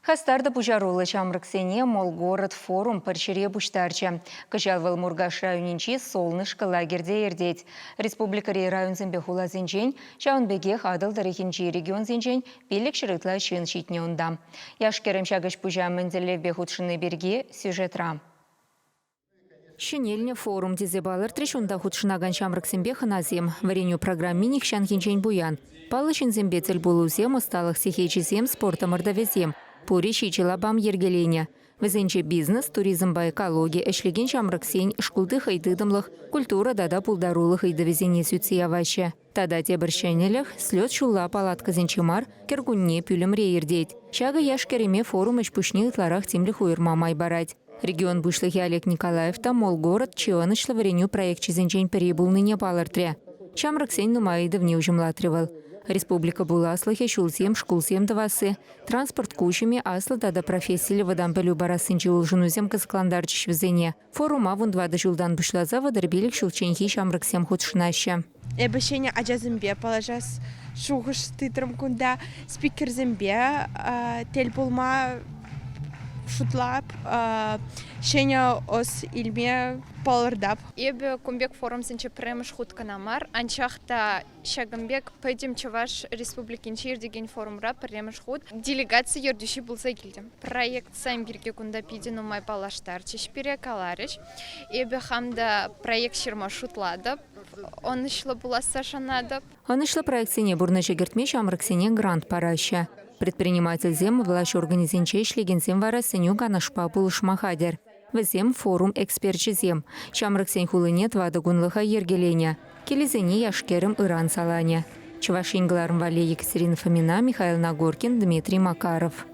Хастар та пуҫаруллӑ ҫамрӑксене Молгород форум пӗр ҫӗре пуҫтарчӗ. Кӑҫал вӑл Муркаш районӗнчи Солнышко лагерьте иртет. Республикӑри районсемпе хуласенчен, ҫавӑн пекех Атӑл тӑрӑхӗнчи регионсенчен 500 ытла ҫын ҫитнӗ унта. Яш-кӗрӗм ҫак ӗҫ-пуҫа мӗн тӗллевпе хутшӑнни пирки сюжетра. Ҫӗнелнӗ форум тесе палӑртрӗҫ унта хутшӑнакан ҫамрӑксемпе хӑнасем. Вӗренӳ программи нихҫанхинчен пуян. Паллӑ ҫынсемпе тӗлпулусем, ӑсталӑх сехечӗсем, спорт ӑмӑртӑвӗсем. Пурӗ ҫичӗ лапам йӗркеленӗ. Вӗсенче бизнес, туризмпа экологи, ӗҫлекен ҫамрӑксен, шкулти хӑйтытӑмлӑх, культура тата пултарулӑх ыйтӑвӗсене сӳтсе яваҫҫӗ. Тата тепӗр ҫӗнӗлӗх – слет ҫулла палаткӑсенче мар, кӗркунне пӳлӗмре иртет. Ҫакӑ яш-кӗрӗме форум ӗҫ-пуҫне ытларах тимлӗх уйӑрма май парать. Регион пуҫлӑхӗ Олег Николаев та Молгород чи ӑнӑҫлӑ вӗренӳ проекчӗсенчен пӗри пулнине палӑртрӗ. Ҫамрӑксен нумай ыйтӑвне уҫӑмлатрӗ вӑл. Республика пуласлӑхӗ ҫулсем, шкулсем тӑвасси, транспорт куҫӑмӗ, аслӑ тата профессиллӗ вӑтам пӗлӳ парассинчи улшӑнусем кӑсӑклантарчӗҫ вӗсене. Форума 14 ҫултан пуҫласа 35 ҫулчченхи ҫамрӑксем хутшӑнаҫҫӗ. Эпӗ ҫӗнӗ ачасемпе паллашас шухӑш тытрӑм кунта. Спикерсемпе тӗл пулма шутлап, ҫӗнӗ ӑс илме палӑртап. Эпӗ кун пек форумсенче пӗрремӗш хут кӑна мар, анчах та Ҫакӑн пек Пӗтӗм Чӑваш Республикинче иртекен форумра пӗрремӗш хут делегаци ертӳҫи пулса килтӗм. Проектсем пирки кунта питӗ нумай паллаштарчӗҫ пире, каларӗҫ. Эпӗ хам та проект ҫырма шутлатӑп, ӑнӑҫлӑ пуласса шанатӑп. Ӑнӑҫлӑ проектсене пурнӑҫа кӗртме ҫамрӑксене грант параҫҫӗ. Предпринимательсем, влаҫ органӗсенче ӗҫлекенсем вара сӗнӳ-канашпа пулӑшма хатӗр. Вӗсем форум эксперчӗсем. Ҫамрӑксен хулине тӑватӑ кунлӑха йӗркеленӗ. Килӗсене яш-кӗрӗм ыран саланӗ. Чӑваш Ен кӑларӑм валли Екатерина Фомина, Михаил Нагоркин, Дмитрий Макаров.